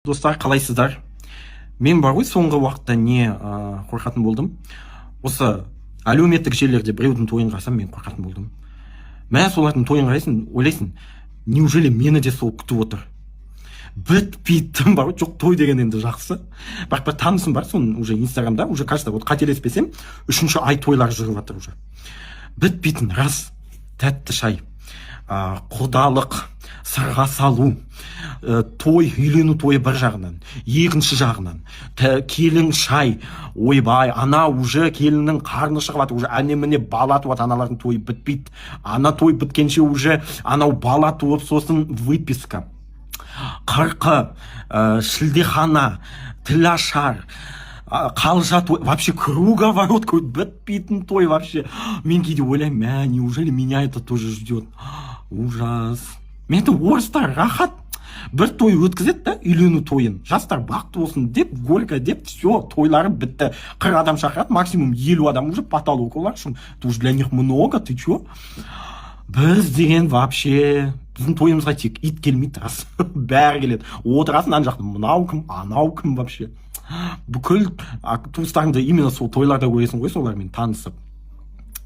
Достар, қалайсыздар? Мен бар ғой, соңғы уақытта не қорқатын болдым: осы әлеуметтік желілерде біреудің тойын қарасам, мен қорқатын болдым. Мә, солардың тойын қарайсың, ойлайсың: неужели мені де сол күтіп отыр? Бітпейтін бар ғой. Жоқ, той деген енді жақсы, бірақ бір танысым бар, соның уже Инстаграмда уже, кажется, вот қателеспесем, үшінші ай тойлар жүріп жатыр уже. Бітпейтін, рас. Тәтті шай, құдалық, сырға салу, той, үйлену тойы бір жағынан, екінші жағынан келін шай, ойбай, ана уже келіннің қарны шығып жатыр, уже әне міне бала туады. Аналардың тойы бітпейді. Ана той біткенше уже анау бала туып, сосын выписка, қырқы, шілдехана, тілашар, қалжа той, вообще круговорот какой, бітпейтін той вообще. Мен кейде ойлаймын: мә, неужели меня это тоже ждет? Ужас. Мен айтамын, орыстар рахат, бір той өткізеді да, үйлену тойын, жастар бақытты болсын деп, горько деп, все, тойлары бітті. 40 адам шақырады максимум, 50 адам уже потолок олар үшін, это уже для них много. Ты че, біз деген вообще, біздің тойымызға тек ит келмейді, рас, бәрі келеді. Отырасың ана жақта, мынау кім, анау кім, вообще бүкіл туыстарыңды именно сол тойларда көресің ғой, солармен танысып.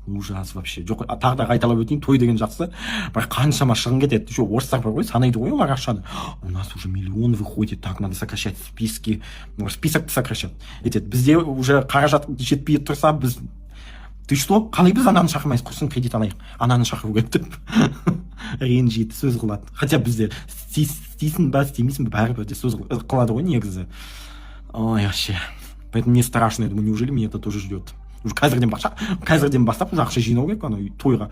Ужас вообще. Жоқ, тағы да қайталап өтейін: той деген жақсы, бірақ қаншама шығын кетеді. Еще орыстар бар ғой, санайды ғой олар ақшаны: у нас уже миллион выходит, так, надо сокращать списки. Списокты сокращать етеді. Бізде уже қаражат жетпей тұрса, біз: ты что, қалай біз ананы шақырмаймыз, құрсын, кредит алайық, ананы шақыру керек деп ренжиді, сөз қылады. Хотя бізде істейсің ба, істемейсің ба, бәрібір де сөз қылады ғой негізі. Ой, вообще, поэтому мне страшно, я думаю, неужели меня это тоже ждет? Уже қазірден бастап уже ақша жинау керек анау тойға.